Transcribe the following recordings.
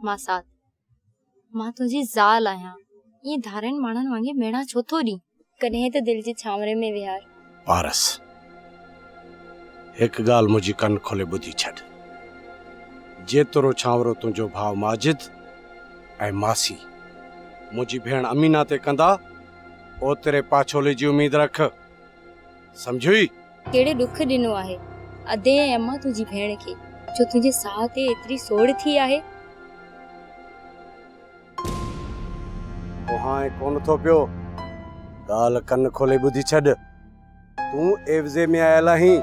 ماسات، مان تنهنجي زال آهيان، ائين ڌارين ماڻهن وانگي ميڻا ڇو ٿو ڏين؟ ڪڏهن ته دل جي ڇانوري ۾ ويهار. پارس، هڪ ڳالهه منهنجي ڪن کولي ٻڌي ڇڏ. جيترو ڇانورو تنهنجو ڀاء ماجد ۽ ماسي منهنجي ڀيڻ امينا تي ڪندا، اوتري پاڇولي جي اميد رک. سمجهيئي؟ ڪهڙو ڏک ڏنو آهي ادي ۽ امان تنهنجي ڀيڻ کي، جو تنهنجي ساهه تي ايتري سوڙ ٿي آهي؟ ڪوهانء ڪونه ٿو پيو. ڳالهه ڪن کولي ٻڌي ڇڏ. تون عيوضي ۾ آيل آهين.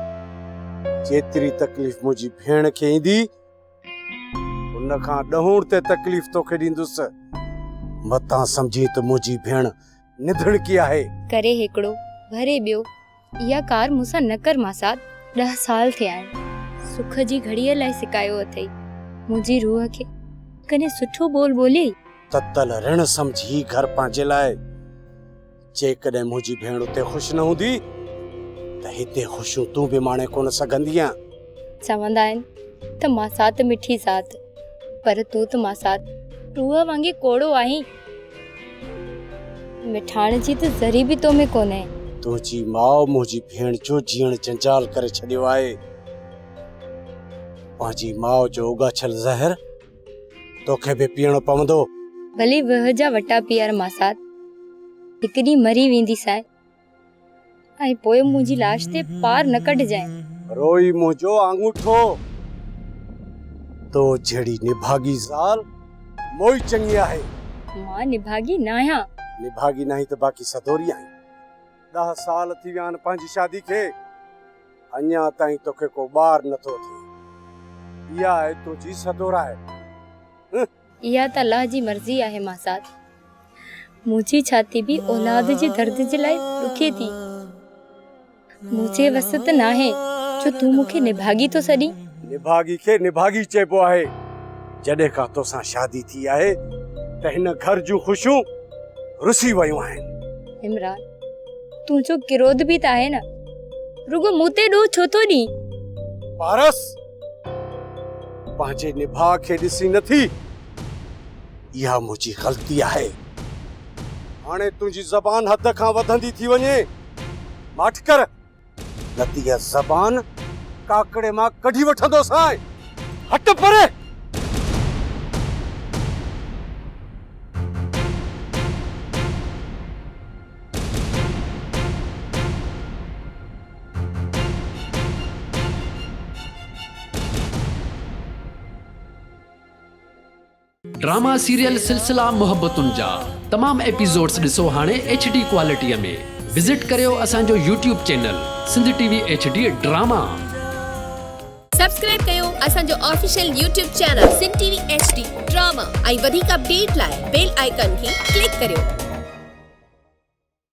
جيتري تڪليف منهنجي ڀيڻ کي ايندي، ان کان ڏهوڻ تي تڪليف توکي ڏيندس. متان سمجهين ته منهنجي ڀيڻ نڌڻڪي آهي. ڪري هيڪڙو، ڀري ٻيو. اها ڪار مون سان نه ڪر ماسات. ڏهه سال ٿيا آهن، سک جي گهڙيء لاء سڪايو اٿئي. منهنجي روح کي ڪڏهن سٺو ٻول ٻوليئي؟ تتل رڻ سمجهي هي گهر پنهنجي لاء. جيڪڏهن منهنجي ڀيڻ اتي خوش نه هوندي ته هتي خوشيون تون به ماڻي ڪونه سگهندينء. چوندا آهن ته ماسات مٺي ذات، پر تون ته ماسات روح وانگي ڪوڙو آهين. مٺاڻ جي ته ذري به تو ۾ ڪونهي. تنهنجي ماء منهنجي ڀيڻ جو جيئڻ جنجال ڪري ڇڏيو آهي. پنهنجي ماء جو اگاڇيل زهر توکي به پيئڻو پوندو. ڀلي وهه جا وٽا پيئار ماسات، هڪ ڏينهن مري وينديسانء ۽ پوء منهنجي لاش تي پار نه ڪڍجانء. روئي منهنجو آڱوٺو. تو جهڙي نڀاڳي زال موئي چڱي آهي. مان نڀاڳي ناهيان. نڀاڳي ناهين ته باقي سدوري آهين. ڏهه سال ٿي ويا آهن پنهنجي شادي کي. اڃا تائين توکي ڪو ٻار نٿو ٿئي. اها آهي تنهنجي سدورائپ. اها ته الله جي مرضي آهي ماسات. منهنجي ڇاتي به اولاد جي درد جي لاء ڏکي ٿي. منهنجي وس ته ناهي جو تون مون کي نڀاڳي ٿو سڏين. نڀاڳي کي نڀاڳي چئبو آهي. جڏهن کان توسان شادي ٿي آهي ته هن گهر جون خوشيون رسي ويون آهن. عمران، تنهنجو ڪروڌ به ته آهي نه. رڳو مون تي ڏوهه ڇو ٿو ڏين؟ پارس! پنهنجي نڀاء کي ڏسين نه ٿي؟ اها منهنجي غلطي آهي. هاڻي تنهنجي زبان حد کان وڌندي ٿي وڃي. ماٺ ڪر، نه ته اها زبان ڪاڪڙي مان ڪڍي وٺندوسانء. هٽ پري! ڊراما سيريل سلسلا محبتن جا تمام ايپيسوڊس ڏسو هاڻي ايڇ ڊي ڪوالٽي ۾ وزٽ ڪريو اسان جو YouTube channel Sindh T V H D drama. Subscribe ڪيو اسان جو official YouTube channel Sindh T V H D drama ۽ وڌيڪ اپڊيٽ لاء بيل آئيڪان کي ڪلڪ ڪريو.